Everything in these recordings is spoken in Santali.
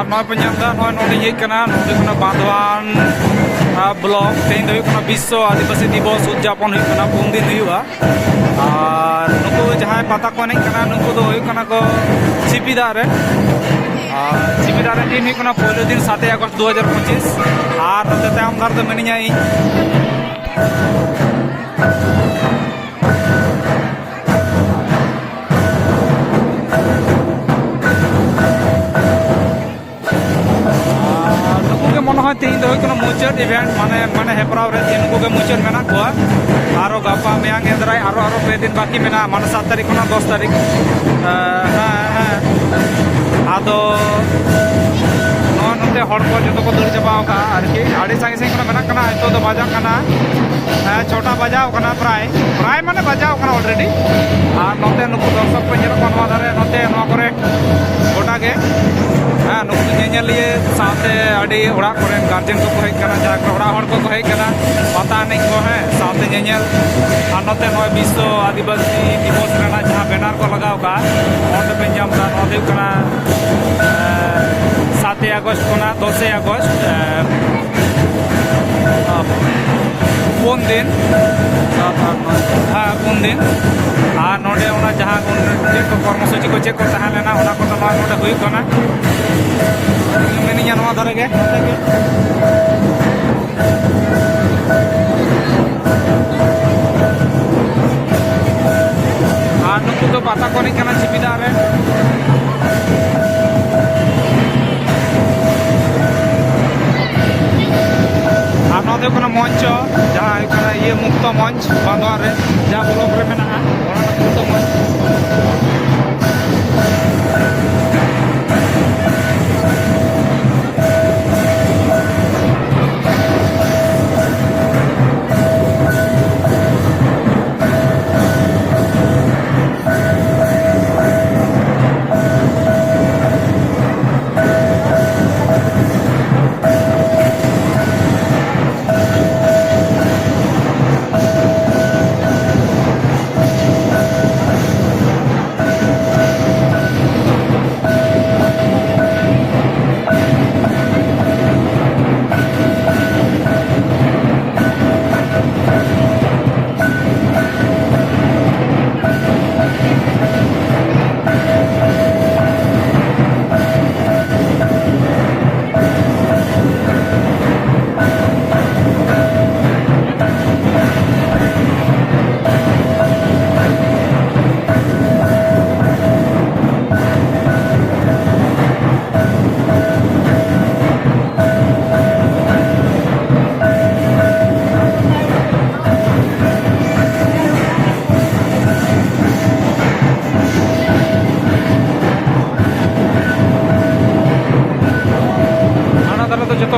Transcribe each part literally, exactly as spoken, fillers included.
ᱱᱚᱜᱼᱚᱭ ᱯᱮ ᱧᱮᱞ ᱮᱫᱟ, ᱱᱚᱜᱼᱚᱭ ᱱᱚᱰᱮᱧ ᱦᱮᱡ ᱠᱟᱱᱟ, ᱱᱚᱰᱮ ᱠᱷᱚᱱᱟᱜ ᱵᱟᱸᱫᱷᱣᱟᱱ, ᱟ, ᱵᱞᱚᱠ᱾ ᱛᱮᱦᱮᱧ ᱫᱚ ᱦᱩᱭᱩᱜ ᱠᱟᱱᱟ ᱵᱤᱥᱥᱚ ᱟᱹᱫᱤᱵᱟᱹᱥᱤ ᱫᱤᱵᱚᱥ ᱩᱫᱽᱡᱟᱯᱚᱱ ᱦᱩᱭᱩᱜ ᱠᱟᱱᱟ, ᱯᱩᱱ ᱫᱤᱱ ᱦᱩᱭᱩᱜᱼᱟ᱾ ᱟᱨ ᱱᱩᱠᱩ ᱡᱟᱦᱟᱸᱭ ᱯᱟᱛᱟ ᱠᱚ ᱮᱱᱮᱡ ᱠᱟᱱᱟ, ᱱᱩᱠᱩ ᱫᱚ ᱦᱩᱭᱩᱜ ᱠᱟᱱᱟ ᱠᱚ ᱪᱷᱤᱯᱤ ᱫᱟᱜ ᱨᱮ᱾ ᱟᱨ ᱪᱷᱤᱯᱤ ᱫᱟᱜ ᱨᱮ ᱫᱤᱱ ᱦᱩᱭᱩᱜ ᱠᱟᱱᱟ ᱯᱳᱭᱞᱳ ᱫᱤᱱ, ᱥᱟᱛᱮᱭ ᱟᱜᱚᱥᱴ ᱫᱩ ᱦᱟᱡᱟᱨ ᱯᱚᱸᱪᱤᱥ᱾ ᱟᱨ ᱱᱚᱛᱮ ᱛᱟᱭᱚᱢ ᱫᱷᱟᱨᱮ ᱫᱚ ᱢᱤᱱᱟᱹᱧᱟ ᱤᱧ᱾ ᱟᱨ ᱱᱩᱠᱩ ᱜᱮ ᱢᱚᱱᱮ ᱦᱚᱭ ᱛᱮᱦᱮᱧ ᱫᱚ ᱦᱩᱭᱩᱜ ᱠᱟᱱᱟ ᱢᱩᱪᱟᱹᱫ event, ᱢᱟᱱᱮ, ᱢᱟᱱᱮ ᱦᱮᱯᱨᱟᱣ ᱨᱮ ᱡᱮ ᱱᱩᱠᱩ ᱜᱮ ᱢᱩᱪᱟᱹᱫ ᱢᱮᱱᱟᱜ ᱠᱚᱣᱟ᱾ ᱟᱨᱚ ᱜᱟᱯᱟ ᱢᱮᱭᱟᱝ ᱮᱱᱫᱨᱟᱭ ᱟᱨᱚ, ᱟᱨᱚ ᱯᱮ ᱫᱤᱱ ᱵᱟᱹᱠᱤ ᱢᱮᱱᱟᱜᱼᱟ, ᱢᱟᱱᱮ ᱥᱟᱛ ᱛᱟᱹᱨᱤᱠᱷ ᱠᱷᱚᱱᱟᱜ ᱫᱚᱥ ᱛᱟᱹᱨᱤᱠᱷ᱾ ᱦᱮᱸ, ᱦᱮᱸ, ᱦᱮᱸ᱾ ᱟᱫᱚ ᱱᱚᱣᱟ ᱱᱚᱛᱮ ᱦᱚᱲ ᱠᱚ ᱡᱚᱛᱚ ᱠᱚ ᱫᱟᱹᱲ ᱪᱟᱵᱟᱣ ᱠᱟᱜᱼᱟ ᱟᱨᱠᱤ, ᱟᱹᱰᱤ ᱥᱟᱺᱜᱤᱧ ᱥᱟᱺᱜᱤᱧ ᱠᱷᱚᱱᱟᱜ ᱢᱮᱱᱟᱜ ᱠᱟᱱᱟ᱾ ᱱᱤᱛᱚᱜ ᱫᱚ ᱵᱟᱡᱟᱜ ᱠᱟᱱᱟ, ᱦᱮᱸ, ᱪᱷᱚᱴᱟ ᱵᱟᱡᱟᱣ ᱠᱟᱱᱟ ᱯᱨᱟᱭ, ᱯᱨᱟᱭ ᱢᱟᱱᱮ ᱵᱟᱡᱟᱣ ᱠᱟᱱᱟ already᱾ ᱟᱨ ᱱᱚᱛᱮ ᱱᱩᱠᱩ ᱫᱚᱨᱥᱚᱠ ᱠᱚ ᱧᱮᱞᱚᱜ ᱠᱟᱱᱟ ᱱᱚᱣᱟ ᱫᱷᱟᱨᱮ, ᱱᱚᱛᱮ ᱱᱚᱣᱟ ᱠᱚᱨᱮ ᱜᱚᱴᱟ ᱜᱮ᱾ ᱦᱮᱸ, ᱱᱩᱠᱩ ᱧᱮᱧᱮᱞᱤᱭᱟᱹ ᱥᱟᱶᱛᱮ ᱟᱹᱰᱤ ᱚᱲᱟᱜ ᱠᱚᱨᱮᱱ ᱜᱟᱨᱡᱮᱱ ᱠᱚᱠᱚ ᱦᱮᱡ ᱠᱟᱱᱟ, ᱡᱟᱦᱟᱸᱭ ᱠᱚ ᱚᱲᱟᱜ ᱦᱚᱲ ᱠᱚᱠᱚ ᱦᱮᱡ ᱠᱟᱱᱟ, ᱯᱟᱛᱟ ᱮᱱᱮᱡ ᱠᱚ, ᱦᱮᱸ, ᱥᱟᱶᱛᱮ ᱧᱮᱧᱮᱞ᱾ ᱟᱨ ᱱᱚᱛᱮ ᱱᱚᱜᱼᱚᱭ ᱵᱤᱥᱥᱚ ᱟᱹᱫᱤᱵᱟᱹᱥᱤ ᱫᱤᱵᱚᱥ ᱨᱮᱱᱟᱜ ᱡᱟᱦᱟᱸ banner ᱠᱚ ᱞᱟᱜᱟᱣ ᱠᱟᱜᱼᱟ, ᱱᱚᱣᱟ ᱫᱚᱵᱮᱱ ᱧᱟᱢ ᱮᱫᱟ, ᱱᱚᱣᱟ ᱫᱚ ᱦᱩᱭᱩᱜ ᱠᱟᱱᱟ, ᱮᱸ, ᱥᱟᱛᱮᱭ ᱟᱜᱚᱥᱴ ᱠᱷᱚᱱᱟᱜ ᱫᱚᱥᱮᱭ ᱟᱜᱚᱥᱴ, ᱮᱸ, ᱯᱩᱱ ᱫᱤᱱ, ᱥᱟᱛ, ᱟᱴ, ᱱᱚᱭ, ᱦᱮᱸ, ᱯᱩᱱ ᱫᱤᱱ᱾ ᱟᱨ ᱱᱚᱰᱮ ᱚᱱᱟ ᱡᱟᱦᱟᱸ ᱩᱱ ᱪᱮᱫ ᱠᱚ ᱠᱚᱨᱢᱚᱥᱩᱪᱤ ᱠᱚ ᱪᱮᱫ ᱠᱚ ᱛᱟᱦᱮᱸ ᱞᱮᱱᱟ, ᱚᱱᱟ ᱠᱚᱫᱚ ᱱᱚᱣᱟ ᱱᱚᱰᱮ ᱦᱩᱭᱩᱜ ᱠᱟᱱᱟ᱾ ᱢᱤᱱᱟᱹᱧᱟ ᱱᱚᱣᱟ ᱫᱷᱟᱨᱮ ᱜᱮ, ᱱᱚᱛᱮ ᱜᱮ᱾ ᱟᱨ ᱱᱩᱠᱩ ᱫᱚ ᱯᱟᱛᱟ ᱠᱚ ᱮᱱᱮᱡ ᱠᱟᱱᱟ ᱪᱷᱤᱯᱤ ᱫᱟᱜ ᱨᱮ᱾ ᱟᱨ ᱱᱚᱣᱟ ᱫᱚ ᱦᱩᱭᱩᱜ ᱠᱟᱱᱟ ᱢᱚᱧᱪᱚ, ᱡᱟᱦᱟᱸ ᱦᱩᱭᱩᱜ ᱠᱟᱱᱟ ᱤᱭᱟᱹ ᱢᱩᱠᱛᱚ ᱢᱚᱧᱪ, ᱵᱟᱸᱫᱣᱟᱱ ᱨᱮ ᱡᱟᱦᱟᱸ ᱵᱞᱚᱠ ᱨᱮ ᱢᱮᱱᱟᱜᱼᱟ, ᱚᱱᱟ ᱫᱚ ᱢᱩᱠᱛᱚ ᱢᱚᱧᱪ᱾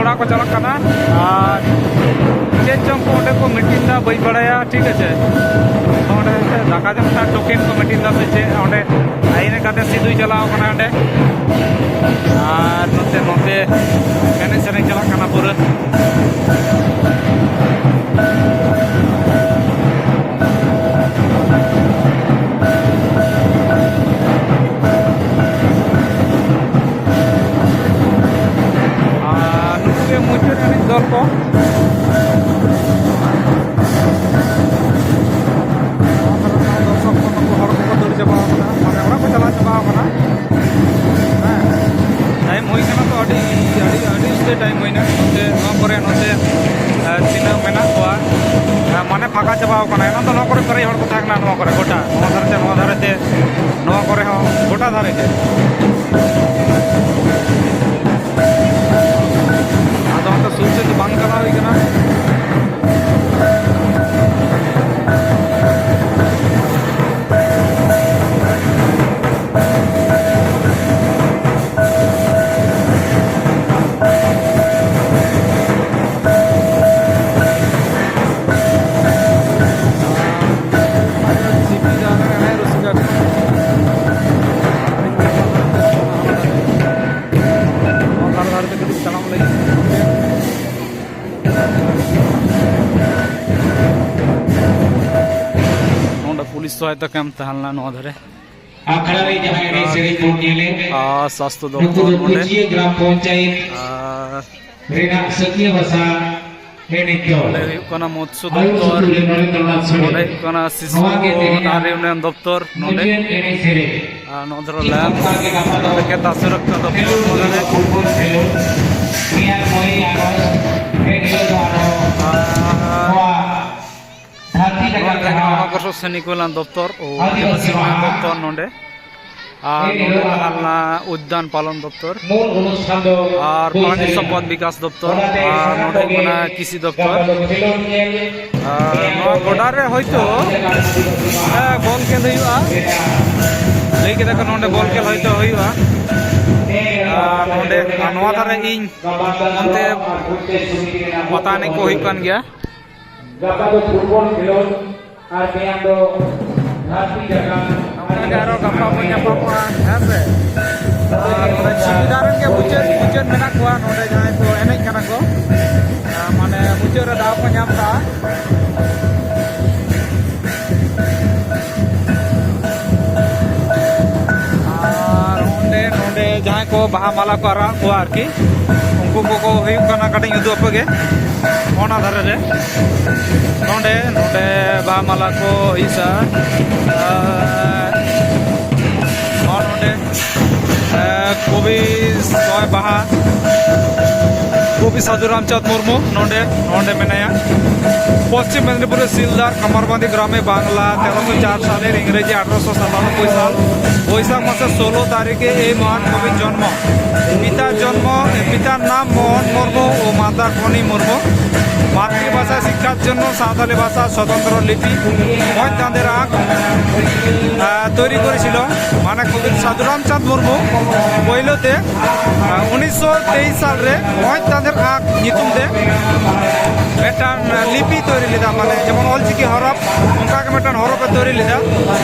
ᱚᱲᱟᱜ ᱠᱚ ᱪᱟᱞᱟᱜ ᱠᱟᱱᱟ᱾ ᱟᱨ ᱪᱮᱫ ᱪᱚᱝ ᱠᱚ ᱚᱸᱰᱮ ᱠᱚ ᱢᱤᱴᱤᱝ ᱫᱟ, ᱵᱟᱹᱧ ᱵᱟᱲᱟᱭᱟ, ᱴᱷᱤᱠ ᱟᱪᱷᱮ᱾ ᱚᱸᱰᱮ ᱫᱟᱠᱟ ᱡᱚᱢ ᱴᱷᱮᱱ ᱴᱳᱠᱮᱱ ᱠᱚ ᱢᱤᱴᱤᱝ ᱫᱟ ᱥᱮ ᱪᱮᱫ, ᱚᱸᱰᱮ ᱦᱮᱡ ᱠᱟᱛᱮ ᱥᱤᱫᱩᱭ ᱪᱟᱞᱟᱣ ᱠᱟᱱᱟ ᱚᱸᱰᱮ᱾ ᱟᱨ ᱱᱚᱛᱮ, ᱱᱚᱛᱮ ᱮᱱᱮᱡ ᱥᱮᱨᱮᱧ ᱪᱟᱞᱟᱜ ᱠᱟᱱᱟ ᱯᱩᱨᱟᱹ᱾ ᱟᱨ ᱱᱩᱠᱩ ᱜᱮ ᱢᱩᱪᱟᱹᱫ ᱮᱱᱮᱡ ᱫᱚᱞ ᱠᱚ᱾ ᱱᱚᱣᱟ ᱠᱚᱨᱮ ᱫᱚ ᱫᱚᱨᱥᱚᱠ ᱠᱚ, ᱱᱩᱠᱩ ᱦᱚᱲ ᱠᱚᱠᱚ ᱫᱟᱹᱲ ᱪᱟᱵᱟ ᱟᱠᱟᱱᱟ, ᱢᱟᱱᱮ ᱚᱲᱟᱜ ᱠᱚ ᱪᱟᱞᱟᱣ ᱪᱟᱵᱟ ᱟᱠᱟᱱᱟ᱾ ᱦᱮᱸ, ᱴᱟᱭᱤᱢ ᱦᱩᱭ ᱠᱟᱱᱟ ᱛᱚ, ᱟᱹᱰᱤ, ᱟᱹᱰᱤ, ᱟᱹᱰᱤ ᱩᱥᱛᱟᱹ ᱴᱟᱭᱤᱢ ᱦᱩᱭᱱᱟ᱾ ᱱᱚᱛᱮ, ᱱᱚᱣᱟ ᱠᱚᱨᱮ, ᱱᱚᱛᱮ, ᱟᱨ ᱛᱤᱱᱟᱹᱜ ᱢᱮᱱᱟᱜ ᱠᱚᱣᱟ, ᱟᱨ ᱢᱟᱱᱮ ᱯᱷᱟᱸᱠᱟ ᱪᱟᱵᱟᱣ ᱠᱟᱱᱟ᱾ ᱮᱱᱟᱝ ᱫᱚ ᱱᱚᱣᱟ ᱠᱚᱨᱮ ᱯᱮᱨᱮᱡ ᱦᱚᱲ ᱠᱚ ᱛᱟᱦᱮᱸ ᱠᱟᱱᱟ, ᱱᱚᱣᱟ ᱠᱚᱨᱮ ᱜᱚᱴᱟ, ᱱᱚᱣᱟ ᱫᱷᱟᱨᱮ ᱛᱮ, ᱱᱚᱣᱟ ᱫᱷᱟᱨᱮ ᱛᱮ, ᱱᱚᱣᱟ ᱠᱚᱨᱮ ᱦᱚᱸ ᱜᱚᱴᱟ ᱫᱷᱟᱨᱮ ᱜᱮ᱾ ᱟᱫᱚ ᱚᱱᱠᱟ ᱥᱩᱨ ᱥᱮᱫ ᱫᱚ ᱵᱟᱝ ᱪᱟᱞᱟᱣ ᱦᱩᱭ ᱠᱟᱱᱟ᱾ ᱱᱚᱣᱟ ᱫᱷᱟᱨᱮ ᱫᱷᱟᱨᱮ ᱛᱮ ᱠᱟᱹᱴᱤᱡ ᱛᱟᱲᱟᱢ ᱞᱟᱹᱜᱤᱫ᱾ ᱱᱚᱰᱮ ᱯᱩᱞᱤᱥ ᱥᱚᱦᱟᱭᱚᱛᱟ ᱠᱮᱢᱯ ᱛᱟᱦᱮᱸ ᱞᱮᱱᱟ ᱱᱚᱣᱟ ᱫᱷᱟᱨᱮ᱾ ᱟᱠᱷᱲᱟ ᱨᱮ ᱡᱟᱦᱟᱸ ᱮᱱᱮᱡ ᱥᱮᱨᱮᱧ ᱵᱚᱱ ᱧᱮᱞᱮᱫ, ᱟᱨ ᱥᱟᱥᱛᱷᱚ ᱱᱩᱠᱩ ᱫᱚᱯᱛᱚᱨ ᱫᱚ ᱱᱚᱰᱮ᱾ ᱠᱩᱪᱤᱭᱟᱹ ᱜᱨᱟᱢ ᱯᱚᱧᱪᱟᱭᱮᱛ ᱟᱨ ᱨᱮᱱᱟᱜ ᱥᱟᱹᱠᱭᱟᱹ ᱵᱷᱟᱥᱟ ᱮᱱᱮᱡ ᱫᱚ᱾ ᱱᱚᱰᱮ ᱦᱩᱭᱩᱜ ᱠᱟᱱᱟ ᱢᱚᱛᱥᱚ ᱟᱭᱩ ᱫᱚᱯᱛᱚᱨ, ᱥᱩᱛᱩ ᱨᱮ ᱱᱚᱰᱮ ᱛᱚᱞᱟ ᱥᱚᱲᱮ᱾ ᱱᱚᱰᱮ ᱦᱩᱭᱩᱜ ᱠᱟᱱᱟ ᱥᱤᱥᱩ ᱱᱚᱣᱟ ᱜᱮ ᱛᱮᱦᱮᱧᱟᱜ ᱟᱨ ᱤᱭᱩᱱᱤᱭᱚᱱ ᱫᱚᱯᱛᱚᱨ ᱱᱚᱰᱮ᱾ ᱢᱩᱪᱟᱹᱫ ᱮᱱᱮᱡ ᱥᱮᱨᱮᱧ᱾ ᱟᱨ ᱱᱚᱣᱟ ᱫᱷᱟᱨᱮ ᱴᱷᱤᱠ ᱞᱮᱢᱯ, ᱚᱱᱠᱟ ᱜᱮ ᱜᱟᱯᱟ ᱫᱚ ᱱᱚᱰᱮ ᱠᱷᱮᱛ ᱟᱥᱮ ᱨᱚᱠᱛᱟ ᱫᱚᱯᱛᱚᱨ ᱠᱷᱮᱞᱳᱰ, ᱱᱚᱰᱮ᱾ ᱯᱷᱩᱴᱵᱚᱞ ᱠᱷᱮᱞᱳᱰ, ᱢᱮᱭᱟᱝ ᱯᱚᱭᱞᱟ ᱟᱜᱚᱥᱴ, ᱮᱱ ᱦᱤᱞᱳᱜ ᱫᱚ ᱟᱨᱦᱚᱸ ᱟᱨ ᱱᱚᱣᱟ ᱫᱷᱟᱹᱨᱛᱤ ᱱᱚᱣᱟ ᱡᱟᱠᱟᱛ ᱛᱟᱦᱮᱸ ᱠᱟᱱᱟ ᱡᱟᱦᱟᱸ ᱚᱱᱟᱠᱚᱨᱥᱚ ᱥᱮᱱᱤᱠ ᱦᱚᱞᱟᱱ ᱫᱚᱯᱛᱚᱨ, ᱳ, ᱟᱹᱫᱤᱵᱟᱹᱥᱤ ᱟᱹᱫᱤᱵᱟᱹᱥᱤ ᱢᱟᱦᱟ ᱫᱚᱯᱛᱚᱨ ᱱᱚᱰᱮ᱾ ᱟᱨ ᱮᱱ ᱱᱚᱰᱮ ᱦᱤᱞᱳᱜ ᱛᱟᱦᱮᱸ ᱞᱮᱱᱟ ᱩᱫᱽᱫᱟᱱ ᱯᱟᱞᱚᱱ ᱫᱚᱯᱛᱚᱨ ᱢᱩᱞ ᱚᱱᱩᱥᱴᱷᱟᱱ ᱫᱚ ᱟᱨ ᱦᱩᱭ ᱯᱨᱟᱱᱤ ᱛᱟᱦᱮᱸ᱾ ᱥᱚᱢᱯᱚᱫ ᱵᱤᱠᱟᱥ ᱫᱚᱯᱛᱚᱨ ᱚᱱᱟᱛᱮ ᱟᱨ ᱥᱟᱱᱟᱢ ᱱᱚᱰᱮ ᱦᱩᱭᱩᱜ ᱠᱚᱜᱮ ᱠᱟᱱᱟ ᱠᱨᱤᱥᱤ ᱫᱚᱯᱛᱚᱨ᱾ ᱜᱟᱯᱟ ᱫᱚ ᱠᱷᱮᱞᱳᱰ ᱧᱮᱞ ᱟᱨ ᱱᱚᱣᱟ ᱜᱚᱰᱟ ᱨᱮ ᱦᱚᱭᱛᱳ, ᱮ, ᱵᱚᱞ ᱠᱷᱮᱞ ᱦᱩᱭᱩᱜᱼᱟ᱾ ᱞᱟᱹᱭ ᱠᱮᱫᱟ ᱠᱚ ᱱᱚᱰᱮ ᱵᱚᱞ ᱠᱷᱮᱞ ᱦᱚᱭᱛᱳ ᱦᱩᱭᱩᱜᱼᱟ᱾ ᱟᱨ ᱱᱚᱰᱮ ᱱᱚᱣᱟ ᱫᱷᱟᱨᱮ ᱤᱧ ᱚᱱᱛᱮ ᱯᱟᱛᱟ ᱮᱱᱮᱡ ᱠᱚ ᱦᱩᱭᱩᱜ ᱠᱟᱱ ᱜᱮᱭᱟ᱾ ᱜᱟᱯᱟ ᱫᱚ ᱯᱷᱩᱴᱵᱚᱞ ᱠᱷᱮᱞᱳᱰ ᱟᱨ ᱢᱮᱭᱟᱝ ᱫᱚ ᱫᱷᱟᱹᱨᱛᱤ ᱡᱟᱠᱟᱛ᱾ ᱱᱚᱝᱠᱟ ᱜᱮ ᱟᱨᱚ ᱜᱟᱯᱟ ᱵᱚᱱ ᱧᱟᱯᱟᱢᱚᱜᱼᱟ, ᱦᱮᱸ ᱥᱮ? ᱟᱨ ᱱᱚᱰᱮ ᱥᱩᱵᱤᱫᱷᱟ ᱨᱮᱱ ᱜᱮ ᱢᱩᱪᱟᱹᱫ, ᱢᱩᱪᱟᱹᱫ ᱢᱮᱱᱟᱜ ᱠᱚᱣᱟ ᱱᱚᱰᱮ ᱡᱟᱦᱟᱸᱭ ᱠᱚ ᱮᱱᱮᱡ ᱠᱟᱱᱟ ᱠᱚ, ᱟᱨ ᱢᱟᱱᱮ ᱢᱩᱪᱟᱹᱫ ᱨᱮ ᱫᱟᱣ ᱠᱚ ᱧᱟᱢ ᱠᱟᱜᱼᱟ᱾ ᱟᱨ ᱚᱸᱰᱮ ᱱᱚᱰᱮ ᱡᱟᱦᱟᱸᱭ ᱠᱚ ᱵᱟᱦᱟ ᱢᱟᱞᱟ ᱠᱚ ᱟᱨᱟᱣ ᱠᱚᱣᱟ ᱟᱨᱠᱤ, ᱩᱱᱠᱩ ᱠᱚᱠᱚ ᱦᱩᱭᱩᱜ ᱠᱟᱱᱟ, ᱠᱟᱹᱴᱤᱡ ᱩᱫᱩᱜ ᱟᱯᱮ ᱜᱮ᱾ ᱚᱱᱟ ᱫᱷᱟᱨᱮ ᱨᱮ ᱱᱚᱰᱮ, ᱱᱚᱰᱮ ᱵᱟᱦᱟ ᱢᱟᱞᱟ ᱠᱚ ᱦᱩᱭᱩᱜᱼᱟ᱾ ᱟᱨ ᱱᱚᱜᱼᱚ ᱱᱚᱰᱮ, ᱮ, ᱠᱚᱵᱤ ᱥᱚᱭ ᱵᱟᱦᱟ, ᱠᱚᱵᱤ ᱥᱟᱹᱫᱷᱩ ᱨᱟᱢᱪᱟᱸᱫᱽ ᱢᱩᱨᱢᱩ ᱱᱚᱰᱮ, ᱱᱚᱰᱮ ᱢᱮᱱᱟᱭᱟ᱾ ᱯᱚᱥᱪᱤᱢ ᱢᱮᱫᱽᱱᱤᱯᱩᱨ ᱥᱤᱞᱫᱟᱨ ᱠᱟᱢᱟᱨᱵᱟᱸᱫᱤ ᱜᱨᱟᱢᱮ ᱵᱟᱝᱞᱟ ᱛᱮᱨᱚᱥᱚ ᱪᱟᱨ ᱥᱟᱞᱮᱨ ᱤᱝᱨᱮᱡᱤ ᱟᱴᱷᱨᱚᱥᱚ ᱥᱟᱛᱟᱱᱚᱵᱵᱳᱭ ᱥᱟᱞ ᱵᱳᱭᱥᱟᱠᱷ ᱢᱟᱥᱮ ᱥᱳᱞᱳ ᱛᱟᱹᱨᱤᱠᱷᱮ ᱮᱭ ᱢᱚᱦᱟᱱ ᱠᱚᱵᱤ ᱡᱚᱱᱢᱚ᱾ পিতার জন্ম, পিতার নাম মোহন মুর্মু ও মাতা কনি মুর্মু। মাতৃভাষা শিক্ষার জন্য সাঁওতালি ভাষা স্বতন্ত্র লিপি, মহেশ চাঁদের আঁক, আহ, তৈরি করেছিল। মানে কবি সাধুরাম চাঁদ মুর্মু ᱯᱳᱭᱞᱳ ᱛᱮ, ᱟᱨ ᱩᱱᱤᱥᱥᱚ ᱛᱮᱭᱤᱥ ᱥᱟᱞ ᱨᱮ ᱢᱚᱦᱮᱡ ᱪᱟᱸᱫᱮᱨ ᱟᱸᱠ ᱧᱩᱛᱩᱢ ᱛᱮ ᱢᱤᱫᱴᱟᱝ ᱞᱤᱯᱤ ᱛᱳᱭᱨᱤ ᱞᱮᱫᱟ, ᱢᱟᱱᱮ ᱡᱮᱢᱚᱱ ᱚᱞᱪᱤᱠᱤ ᱦᱚᱨᱚᱯ, ᱚᱱᱠᱟ ᱜᱮ ᱢᱤᱫᱴᱟᱝ ᱦᱚᱨᱚᱯ ᱮ ᱛᱳᱭᱨᱤ ᱞᱮᱫᱟ᱾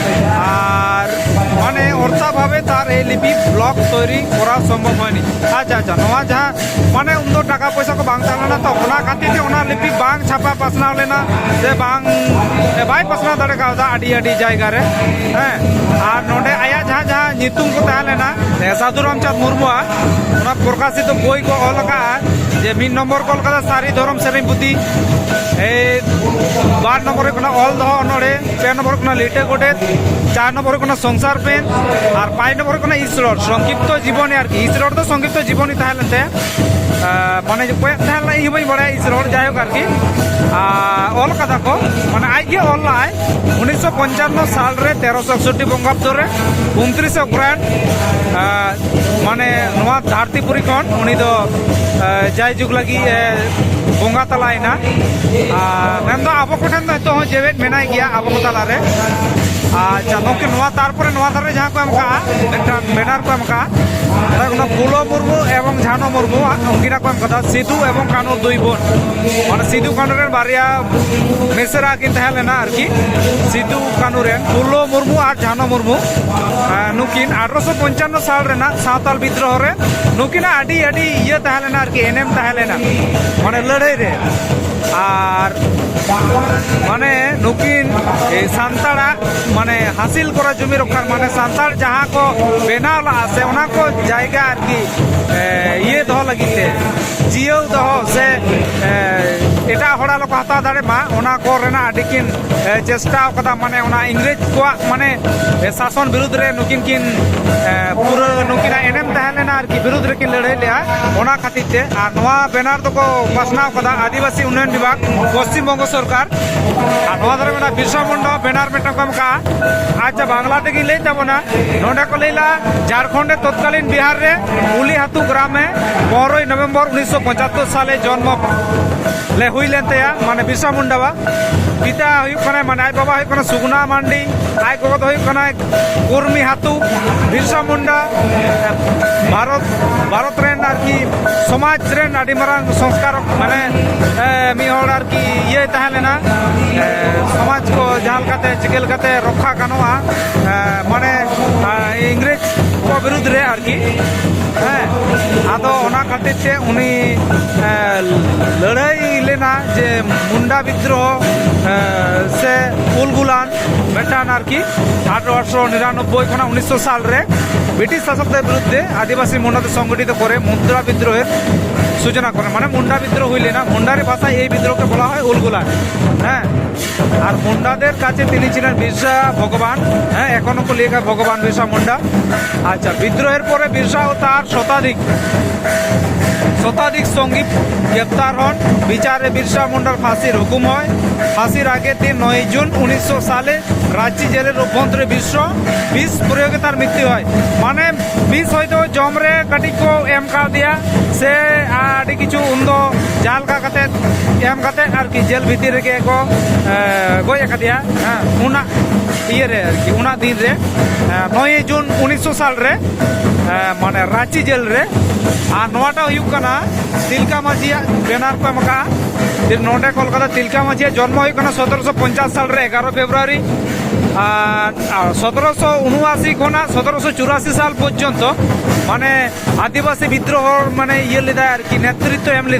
ᱟᱨ ᱢᱟᱱᱮ ᱚᱨᱛᱷᱟ ᱵᱷᱟᱵᱮ ᱛᱟᱨ ᱮ ᱞᱤᱯᱤ ᱵᱞᱚᱠ ᱛᱳᱭᱨᱤ ᱠᱚᱨᱟᱣ ᱥᱚᱢᱵᱷᱚᱵ ᱦᱚᱭᱱᱤ᱾ ᱟᱪᱪᱷᱟ, ᱟᱪᱪᱷᱟ, ᱱᱚᱣᱟ ᱡᱟᱦᱟᱸ ᱢᱟᱱᱮ ᱩᱱᱫᱚ ᱴᱟᱠᱟ ᱯᱚᱭᱥᱟ ᱠᱚ ᱵᱟᱝ ᱛᱟᱦᱮᱸ ᱞᱮᱱᱟ, ᱛᱚ ᱚᱱᱟ ᱠᱷᱟᱹᱛᱤᱨ ᱛᱮ ᱚᱱᱟ ᱞᱤᱯᱤ ᱵᱟᱝ ᱪᱷᱟᱯᱟ ᱯᱟᱥᱱᱟᱣ ᱞᱮᱱᱟ, ᱥᱮ ᱵᱟᱝ, ᱵᱟᱭ ᱯᱟᱥᱱᱟᱣ ᱫᱟᱲᱮ ᱠᱟᱣᱫᱟ ᱟᱹᱰᱤ ᱟᱹᱰᱤ ᱡᱟᱭᱜᱟ ᱨᱮ᱾ ᱦᱮᱸ, ᱟᱨ ᱱᱚᱰᱮ ᱟᱭᱟᱜ ᱡᱟᱦᱟᱸ ᱡᱟᱦᱟᱸ ᱧᱩᱛᱩᱢ ᱠᱚ ᱛᱟᱦᱮᱸ ᱞᱮᱱᱟ, ᱥᱟᱫᱷᱩ ᱨᱟᱢᱪᱟᱸᱫᱽ ᱢᱩᱨᱢᱩᱣᱟᱜ, ᱚᱱᱟ ᱯᱨᱚᱠᱟᱥᱤᱛ ᱵᱳᱭ ᱠᱚ ᱚᱞ ᱟᱠᱟᱫᱼᱟ, ᱡᱮ ᱢᱤᱫ ᱱᱚᱢᱵᱚᱨ ᱠᱚ ᱚᱞ ᱟᱠᱟᱫᱟ ᱥᱟᱹᱨᱤ ᱫᱷᱚᱨᱚᱢ ᱥᱮᱨᱮᱧ ᱯᱩᱛᱷᱤ, ᱮᱭ ᱵᱟᱨ ᱱᱚᱢᱵᱚᱨ ᱦᱩᱭᱩᱜ ᱠᱟᱱᱟ ᱚᱞ ᱫᱚᱦᱚ ᱚᱱᱚᱬᱦᱮ, ᱯᱮ ᱱᱚᱢᱵᱚᱨ ᱦᱩᱭᱩᱜ ᱠᱟᱱᱟ ᱞᱤᱴᱟᱹ ᱜᱚᱰᱮᱛ, ᱪᱟᱨ ᱱᱚᱢᱵᱚᱨ ᱦᱩᱭᱩᱜ ᱠᱟᱱᱟ ᱥᱚᱝᱥᱟᱨ ᱯᱮᱱ, ᱟᱨ ᱯᱟᱸᱪ ᱱᱚᱢᱵᱚᱨ ᱦᱩᱭᱩᱜ ᱠᱟᱱᱟ ᱤᱥᱨᱚᱲ, ᱥᱚᱝᱠᱷᱤᱯᱛᱚ ᱡᱤᱵᱚᱱᱤ ᱟᱨᱠᱤ, ᱤᱥᱨᱚᱲ ᱫᱚ ᱥᱚᱝᱠᱷᱤᱯᱛᱚ ᱡᱤᱵᱚᱱᱤ ᱛᱟᱦᱮᱸ ᱞᱮᱱ ᱛᱟᱭᱟ᱾ ᱟᱨ ᱢᱟᱱᱮ ᱚᱠᱚᱭᱟᱜ ᱛᱟᱦᱮᱸ ᱞᱮᱱᱟ ᱤᱧ ᱦᱚᱸ ᱵᱟᱹᱧ ᱵᱟᱲᱟᱭᱟ, ᱤᱥᱨᱚᱲ ᱡᱟᱭᱦᱳᱠ ᱟᱨᱠᱤ, ᱟᱨ ᱚᱞ ᱠᱟᱫᱟ ᱠᱚ, ᱢᱟᱱᱮ ᱟᱡ ᱜᱮ ᱚᱞ ᱞᱟᱜᱼᱟᱭ ᱩᱱᱤᱥᱥᱚ ᱯᱚᱧᱪᱟᱱᱱᱚ ᱥᱟᱞ ᱨᱮ, ᱛᱮᱨᱚᱥᱚ ᱮᱠᱥᱚᱴᱴᱤ ᱵᱚᱝᱜᱟᱵᱫᱚ ᱨᱮ, ᱩᱱᱛᱨᱤᱥ ᱚᱜᱽᱨᱟᱭᱚᱱ, ᱟᱨ ᱢᱟᱱᱮ ᱱᱚᱣᱟ ᱫᱷᱟᱹᱨᱛᱤᱯᱩᱨᱤ ᱠᱷᱚᱱ ᱩᱱᱤ ᱫᱚ, ᱟᱨ ᱡᱟᱭᱡᱩᱜᱽ ᱞᱟᱹᱜᱤᱫ ᱮ ᱵᱚᱸᱜᱟ ᱛᱟᱞᱟᱭᱮᱱᱟ᱾ ᱟᱨ ᱢᱮᱱᱫᱚ ᱟᱵᱚ ᱠᱚᱴᱷᱮᱱ ᱫᱚ ᱱᱤᱛᱚᱜ ᱦᱚᱸ ᱡᱮᱣᱮᱫ ᱢᱮᱱᱟᱭ ᱜᱮᱭᱟ ᱟᱵᱚ ᱠᱚ ᱛᱟᱞᱟᱨᱮ᱾ ᱟᱪᱪᱷᱟ, ᱜᱚᱢᱠᱮ, ᱱᱚᱣᱟ ᱛᱟᱨᱯᱚᱨᱮ ᱱᱚᱣᱟ ᱫᱷᱟᱨᱮ ᱡᱟᱦᱟᱸ ᱠᱚ ᱮᱢ ᱠᱟᱜᱼᱟ, ᱢᱤᱫᱴᱟᱝ ᱵᱮᱱᱟᱨ ᱠᱚ ᱮᱢ ᱠᱟᱜᱼᱟ, ᱚᱱᱟ ᱯᱷᱩᱞᱳ ᱢᱩᱨᱢᱩ ᱮᱵᱚᱝ ᱡᱷᱟᱱᱳ ᱢᱩᱨᱢᱩ, ᱩᱱᱠᱤᱱᱟᱜ ᱠᱚ ᱮᱢ ᱠᱟᱫᱟ, ᱥᱤᱫᱩ ᱮᱵᱚᱝ ᱠᱟᱹᱱᱩ ᱫᱩᱭ ᱵᱳᱱ᱾ ᱢᱟᱱᱮ ᱥᱤᱫᱩ ᱠᱟᱹᱱᱩ ᱨᱮᱱ ᱵᱟᱨᱭᱟ ᱢᱤᱥᱨᱟ ᱠᱤᱱ ᱛᱟᱦᱮᱸ ᱞᱮᱱᱟ ᱟᱨᱠᱤ, ᱥᱤᱫᱩ ᱠᱟᱹᱱᱩ ᱨᱮᱱ ᱯᱷᱩᱞᱳ ᱢᱩᱨᱢᱩ ᱟᱨ ᱡᱷᱟᱱᱳ ᱢᱩᱨᱢᱩ᱾ ᱟᱨ ᱱᱩᱠᱤᱱ ᱟᱴᱷᱨᱚᱥᱚ ᱯᱚᱧᱪᱟᱱᱱᱚ ᱥᱟᱞ ᱨᱮᱱᱟᱜ ᱥᱟᱶᱛᱟᱞ ᱵᱤᱫᱽᱨᱳᱦᱚ ᱨᱮ ᱱᱩᱠᱤᱱᱟᱜ ᱟᱹᱰᱤ, ᱟᱹᱰᱤ ᱤᱭᱟᱹ ᱛᱟᱦᱮᱸ ᱞᱮᱱᱟ ᱟᱨᱠᱤ, ᱮᱱᱮᱢ ᱛᱟᱦᱮᱸ ᱞᱮᱱᱟ, ᱢᱟᱱᱮ ᱞᱟᱹᱲᱦᱟᱹᱭ ᱨᱮ᱾ ᱟᱨ ᱢᱟᱱᱮ ᱱᱩᱠᱤᱱ, ᱮ, ᱥᱟᱱᱛᱟᱲᱟᱜ ᱢᱟᱱᱮ ᱦᱟᱥᱤᱞ ᱠᱚᱨᱟ ᱡᱩᱢᱤ ᱨᱚᱠᱠᱷᱟ, ᱢᱟᱱᱮ ᱥᱟᱱᱛᱟᱲ ᱡᱟᱦᱟᱸ ᱠᱚ ᱵᱮᱱᱟᱣ ᱞᱟᱜᱼᱟ ᱥᱮ, ᱚᱱᱟ ᱠᱚ ᱡᱟᱭᱜᱟ ᱟᱨᱠᱤ, ᱮ, ᱤᱭᱟᱹ ᱫᱚᱦᱚ ᱞᱟᱹᱜᱤᱫ ᱛᱮ, ᱡᱤᱭᱟᱹᱣ ᱫᱚᱦᱚ ᱥᱮ, ᱮ, ᱮᱴᱟᱜ ᱦᱚᱲ ᱟᱞᱚ ᱠᱚ ᱦᱟᱛᱟᱣ ᱫᱟᱲᱮ ᱢᱟ, ᱚᱱᱟ ᱠᱚ ᱨᱮᱱᱟᱜ ᱟᱹᱰᱤ ᱠᱤᱱ, ᱮ, ᱪᱮᱥᱴᱟᱣ ᱠᱟᱫᱟ᱾ ᱢᱟᱱᱮ ᱚᱱᱟ ᱤᱝᱨᱮᱡᱽ ᱠᱚᱣᱟᱜ ᱢᱟᱱᱮ, ᱮ, ᱥᱟᱥᱚᱱ ᱵᱤᱨᱩᱫᱽ ᱨᱮ ᱱᱩᱠᱤᱱ ᱠᱤᱱ, ᱮ, ᱯᱩᱨᱟᱹ ᱱᱩᱠᱤᱱᱟᱜ ᱮᱱᱮᱢ ᱛᱟᱦᱮᱸ ᱞᱮᱱᱟ ᱟᱨᱠᱤ, ᱵᱤᱨᱩᱫᱽ ᱨᱮᱠᱤᱱ ᱞᱟᱹᱲᱦᱟᱹᱭ ᱞᱮᱜᱼᱟ᱾ ᱚᱱᱟ ᱠᱷᱟᱹᱛᱤᱨ ᱛᱮ, ᱟᱨ ᱱᱚᱣᱟ ᱵᱮᱱᱟᱨ ᱫᱚᱠᱚ ᱯᱟᱥᱱᱟᱣ ᱠᱟᱫᱟ ᱟᱹᱫᱤᱵᱟᱹᱥᱤ ᱩᱱᱱᱚᱭᱚᱱ ᱵᱤᱵᱷᱟᱜᱽ, ᱯᱚᱥᱪᱤᱢ ᱵᱚᱝᱜᱚ ᱥᱚᱨᱠᱟᱨ᱾ ᱟᱨ ᱱᱚᱣᱟ ᱫᱷᱟᱨᱮ ᱢᱮᱱᱟᱜᱼᱟ ᱵᱤᱨᱥᱟ ᱢᱩᱱᱰᱟ ᱵᱮᱱᱟᱨ ᱢᱤᱫᱴᱟᱝ ᱠᱚ ᱮᱢ ᱠᱟᱜᱼᱟ᱾ ᱟᱪᱪᱷᱟ, ᱵᱟᱝᱞᱟ ᱛᱮᱜᱤᱧ ᱞᱟᱹᱭ ᱛᱟᱵᱚᱱᱟ᱾ ᱱᱚᱰᱮ ᱠᱚ ᱞᱟᱹᱭ ᱞᱮᱜᱼᱟ, ᱡᱷᱟᱲᱠᱷᱚᱸᱰ ᱨᱮ ᱛᱚᱛᱠᱟᱞᱤᱱ ᱵᱤᱦᱟᱨ ᱨᱮ ᱩᱞᱤ ᱦᱟᱛᱩ ᱜᱨᱟᱢ ᱨᱮ ᱯᱚᱱᱨᱚᱭ ᱱᱚᱵᱷᱮᱢᱵᱚᱨ ᱩᱱᱤᱥᱥᱚ ᱯᱚᱸᱪᱟᱛᱛᱳᱨ ᱥᱟᱞᱮ ᱡᱚᱱᱢᱚ ᱞᱮ ᱦᱩᱭ ᱞᱮᱱ ᱛᱟᱭᱟ, ᱢᱟᱱᱮ ᱵᱤᱨᱥᱟ ᱢᱩᱱᱰᱟᱣᱟᱜ᱾ ᱯᱤᱛᱟ ᱦᱩᱭᱩᱜ ᱠᱟᱱᱟᱭ, ᱢᱟᱱᱮ ᱟᱡ ᱵᱟᱵᱟ ᱦᱩᱭᱩᱜ ᱠᱟᱱᱟ ᱥᱩᱜᱩᱱᱟ ᱢᱟᱱᱰᱤ, ᱟᱡ ᱜᱚᱜᱚ ᱫᱚ ᱦᱩᱭᱩᱜ ᱠᱟᱱᱟᱭ ᱠᱩᱨᱢᱤ ᱦᱟᱛᱩ᱾ ᱵᱤᱨᱥᱟ ᱢᱩᱱᱰᱟ ᱵᱷᱟᱨᱚᱛ, ᱵᱷᱟᱨᱚᱛ ᱨᱮᱱ ᱟᱨᱠᱤ ᱥᱚᱢᱟᱡᱽ ᱨᱮᱱ ᱟᱹᱰᱤ ᱢᱟᱨᱟᱝ ᱥᱚᱝᱥᱠᱟᱨᱚᱠ, ᱢᱟᱱᱮ, ᱮ, ᱢᱤᱫ ᱦᱚᱲ ᱟᱨᱠᱤ ᱤᱭᱟᱹᱭ ᱛᱟᱦᱮᱸ ᱞᱮᱱᱟ, ᱮ, ᱥᱚᱢᱟᱡᱽ ᱠᱚ ᱡᱟᱦᱟᱸ ᱞᱮᱠᱟᱛᱮ ᱪᱤᱠᱟᱹ ᱞᱮᱠᱟᱛᱮ ᱨᱚᱠᱠᱷᱟ ᱜᱟᱱᱚᱜᱼᱟ, ᱮ, ᱢᱟᱱᱮ, ᱮ, ᱤᱝᱨᱮᱡᱽ ᱠᱚ ᱵᱤᱨᱩᱫᱽ ᱨᱮ ᱟᱨᱠᱤ, ᱦᱮᱸ᱾ ᱟᱫᱚ ᱚᱱᱟ ᱠᱷᱟᱹᱛᱤᱨ ᱛᱮ ᱩᱱᱤ, ᱮ, ᱞᱟᱹᱲᱦᱟᱹᱭ ᱞᱮᱱᱟ ᱡᱮ ᱢᱩᱱᱰᱟ ᱵᱤᱫᱽᱨᱳᱦᱚ, ᱮ, ᱥᱮ ᱩᱞᱜᱩᱞᱟᱱ ᱢᱤᱫᱴᱟᱝ ᱟᱨᱠᱤ ᱟᱴᱷᱨᱚᱥᱚ ᱱᱤᱨᱟᱱᱚᱵᱵᱳᱭ ᱠᱷᱚᱱᱟᱜ ᱩᱱᱤᱥᱥᱚ ᱥᱟᱞ ᱨᱮ ᱵᱨᱤᱴᱤᱥ ᱥᱟᱥᱚᱠ ᱫᱮ ᱵᱤᱨᱩᱫᱽ ᱛᱮ ᱟᱹᱫᱤᱵᱟᱹᱥᱤ ᱢᱩᱱᱰᱟ ᱫᱚ ᱥᱚᱝᱜᱚᱴᱷᱤᱛ ᱠᱚᱨᱮ ᱢᱩᱱᱰᱟ ᱵᱤᱫᱽᱨᱳᱦᱮᱨ ᱥᱩᱪᱚᱱᱟ ᱠᱚᱨᱮ, ᱢᱟᱱᱮ ᱢᱩᱱᱰᱟ ᱵᱤᱫᱽᱨᱳᱦᱚ ᱦᱩᱭ ᱞᱮᱱᱟ᱾ ᱢᱩᱱᱰᱟᱨᱤ ᱵᱷᱟᱥᱟ ᱮᱭ ᱵᱤᱫᱽᱨᱳᱦᱚ ᱠᱮ ᱵᱚᱞᱟ ᱦᱚᱭ ᱩᱞᱜᱩᱞᱟᱱ, ᱦᱮᱸ᱾ ᱟᱨ ᱢᱩᱱᱰᱟᱫᱮᱨ ᱠᱟᱪᱮ ᱛᱤᱱᱤ ᱪᱷᱤᱞᱮᱱ ᱵᱤᱨᱥᱟ ᱵᱷᱚᱜᱚᱵᱟᱱ, ᱦᱮᱸ, ᱮᱠᱷᱚᱱ ᱦᱚᱸᱠᱚ ᱞᱟᱹᱭ ᱠᱷᱟᱡ ᱵᱷᱚᱜᱚᱵᱟᱱ ᱵᱤᱨᱥᱟ ᱢᱩᱱᱰᱟ᱾ ᱟᱪᱪᱷᱟ, ᱵᱤᱫᱽᱨᱳᱦᱮᱨ ᱯᱚᱨᱮ ᱵᱤᱨᱥᱟ ᱳ ᱛᱟᱨ ᱥᱚᱛᱟᱫᱷᱤᱠ শতাধিক সঙ্গী গ্রেপ্তার হন। বিচারে বিরসা মুন্ডার ফাঁসির হুকুম হয়। ফাঁসির আগের দিন নয়ই জুন উনিশশো সালে রাঁচি জেলের অভ্যন্তরে বিশ্ব বিষ প্রয়োগে তার মৃত্যু হয়। ᱢᱟᱱᱮ, ᱵᱤᱥ ᱦᱚᱭᱛᱳ ᱡᱚᱢ ᱨᱮ ᱠᱟᱹᱴᱤᱡ ᱠᱚ ᱮᱢ ᱠᱟᱣᱫᱮᱭᱟ, ᱥᱮ ᱟᱹᱰᱤ ᱠᱤᱪᱷᱩ ᱩᱱᱫᱚ ᱡᱟᱦᱟᱸ ᱞᱮᱠᱟ ᱠᱟᱛᱮ ᱮᱢ ᱠᱟᱛᱮ ᱟᱨᱠᱤ ᱡᱮᱞ ᱵᱷᱤᱛᱤᱨ ᱨᱮᱜᱮ ᱠᱚ, ᱮ, ᱜᱚᱡ ᱟᱠᱟᱫᱮᱭᱟ᱾ ᱦᱮᱸ, ᱚᱱᱟ ᱤᱭᱟᱹ ᱨᱮ ᱟᱨᱠᱤ, ᱚᱱᱟ ᱫᱤᱱ ᱨᱮ, ᱮ, ᱱᱚᱭᱮ ᱡᱩᱱ ᱩᱱᱤᱥᱥᱚ ᱥᱟᱞ ᱨᱮ, ᱮ, ᱢᱟᱱᱮ ᱨᱟᱸᱪᱤ ᱡᱮᱞ ᱨᱮ᱾ ᱟᱨ ᱱᱚᱣᱟᱴᱟᱜ ᱦᱩᱭᱩᱜ ᱠᱟᱱᱟ ᱛᱤᱞᱠᱟ ᱢᱟᱹᱡᱷᱤᱭᱟᱜ ᱵᱮᱱᱟᱨ ᱠᱚ ᱮᱢ ᱟᱠᱟᱫᱼᱟ᱾ ᱱᱚᱰᱮ ᱠᱚᱞᱠᱟᱛᱟ ᱛᱤᱞᱠᱟ ᱢᱟᱹᱡᱷᱤᱭᱟᱜ ᱡᱚᱱᱢᱚ ᱦᱩᱭᱩᱜ ᱠᱟᱱᱟ ᱥᱚᱛᱨᱚᱥᱚ ᱯᱚᱧᱪᱟᱥ ᱥᱟᱞ ᱨᱮ, ᱮᱜᱟᱨᱚ ᱯᱷᱮᱵᱽᱨᱩᱣᱟᱨᱤ᱾ ᱟᱨ, ᱟᱨ ᱥᱚᱛᱨᱚᱥᱚ ᱩᱱᱩᱱᱟᱥᱤ ᱠᱷᱚᱱᱟᱜ ᱥᱚᱛᱨᱚᱥᱚ ᱪᱩᱨᱟᱥᱤ ᱥᱟᱞ ᱯᱚᱨᱡᱚᱱᱛᱚ, ᱢᱟᱱᱮ, ᱟᱹᱫᱤᱵᱟᱹᱥᱤ ᱵᱤᱫᱽᱫᱨᱳᱦᱚ, ᱢᱟᱱᱮ, ᱤᱭᱟᱹ ᱞᱮᱫᱟᱭ ᱟᱨᱠᱤ, ᱱᱮᱛᱨᱤᱛᱵ ᱮᱢ ᱞᱮᱫᱟᱭ᱾